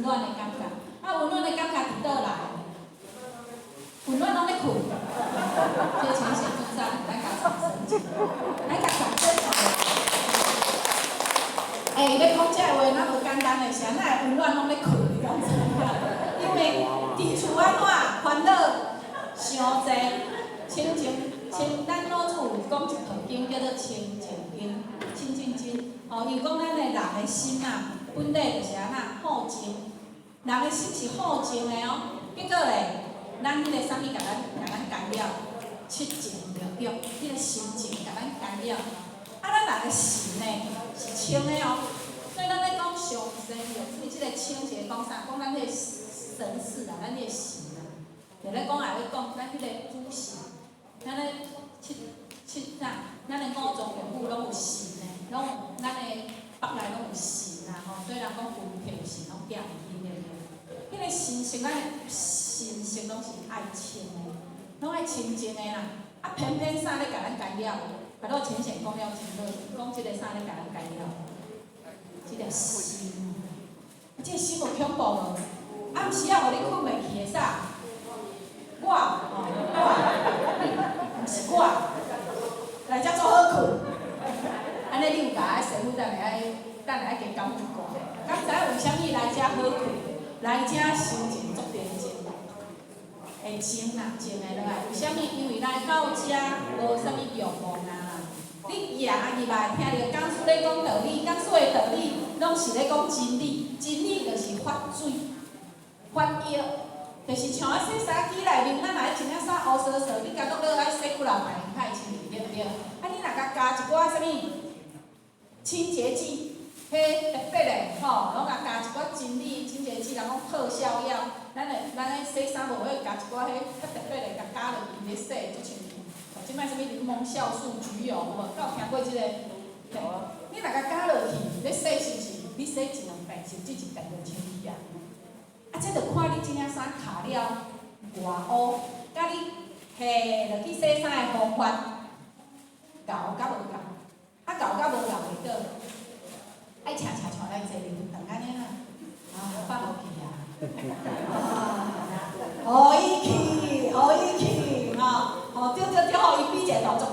暖的感覺。啊，溫暖的感覺佇佗來？溫暖攏咧睏。這淺顯尊上，來共掌聲，來共掌聲。欸，伊咧講這個話，若無簡單的，是按怎會溫暖攏咧睏？你敢知影？因為佇厝按怎煩惱傷濟，清淨清，咱老祖有講一套經叫做《清淨經》，清淨經。吼，伊講咱的人的心啊，本底就是按怎好靜，人的心是好靜的哦。結果咧，咱彼個啥物共咱干擾？七情六欲，彼個心情共咱干擾。啊，咱人的神呢是清的哦，所以咱咧講上善若水，這個清是咧講啥？講咱彼個神識啊，咱彼個神啊，就咧講也咧講咱彼個主神，咱咧七七啥？咱的五臟六腑攏有神的，攏有咱的腹內攏有神啊吼，所以人講魂魄神攏寄佇彼對毋對？彼個神性，咱的神性攏是愛清的，攏愛清淨的啦。啊，偏偏啥咧共咱干擾？頭拄淺顯講了真好，講這個啥咧共咱干擾？這個心，這個心有恐怖無？暗時仔予你睏袂去的啥？我，吼，我，毋是我，來遮足好睏。按呢你有共啊師父等下愛，等下愛加講一寡。敢知影為啥物來遮好睏？來遮心情足平靜，會靜啦，靜會落來。為啥物？因為來到遮無啥物欲望啊。你行入來，聽著講師咧講道理，講師的道理攏是咧講真理，真理就是法水、法藥，就是像啊洗衫機內面，咱若一領衫烏趖趖，你共倒落愛洗幾落擺，較會清氣，對毋對？啊，你若共加一寡啥物清潔劑，彼特別的吼，攏共加一寡真理清潔劑，人講特效藥，咱會咱咧洗衫無會加一寡彼較特別的，共加落去咧洗足清氣。這擺啥物檸檬酵素橘油有無？敢有聽過這個？對，你若共加落去，咧洗是毋是？你洗一兩遍，甚至一遍就清氣啊。啊，這就看你這領衫卡了偌烏，佮你下落去洗衫的方法𠢕佮無𠢕，啊𠢕佮無𠢕會倒，愛請請帶來坐面頓按呢啦，啊，放予去啊，啊，予伊去，予伊去，吼，吼，對對對，予伊比一個動作，